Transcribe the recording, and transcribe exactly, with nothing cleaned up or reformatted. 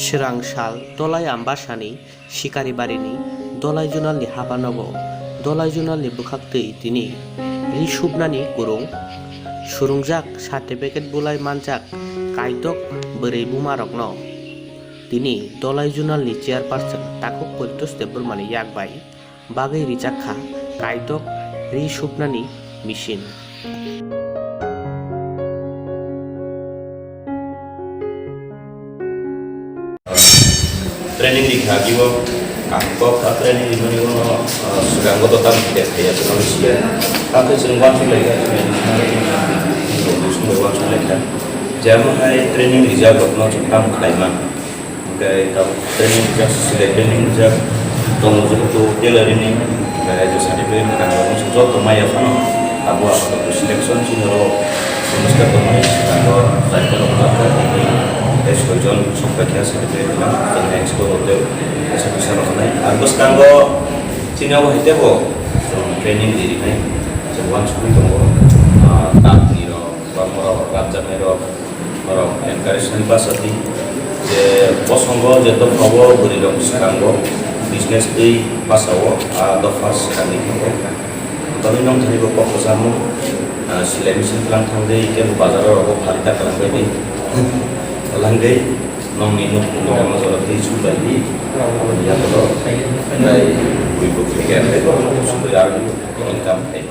Swrang sal Dolai Ambasani Sikaribarini Dolai Junalni hapanogo Dolai Junalni bwkhaktwi tini ri supnani kwrwng swrwngjak certificate bulai manjak kaitok bwrwi bumarokno tini Dolai Junalni chairperson Takhuk Poritos Debbarmani yakbai bagwi rijak kha kaitok ri supnani machine. Training rikha bibo, ang kok kha training rimani ulo, ah, swkango to tam khe khaiya swkang siya. Tamo khe chwng uansuk laikha, chwng uansuk laikha. Jemon hai training rijak rokno chwng tam khlai man. Hwnkhe tam training rijak, select training rijak, tongo joto tailoring ni, hwnkhe je certificate rwkha joto maya phano abo apatot selection chini oro semester tongmani swkango jaga rok kha tei soijon sok paikha certificate rwkha, chwng next o hotel kaisa kaisa rok nai. Ar bwskango chini abo hai teibo chwng training rinai, chwng uansugwi tongo, ah, tamni rok, ba borok rajak nai rok, Borok encourage khlai bachadi je bosongo je dophao bwrwirok swkango business twi bachao, a dopha swkangwi thango. Tini nwng thani bo kok kwchamo, ah, silai machine twlang thangwi kebo bazaro rogo phalwi ta kwlangbaidi. Kwlangwi nwngni nuk nuk rema jora twi chumbaidi. Aboni yagulo tei bui bwkhe khe tei borok nuk sumbai rw income khlai.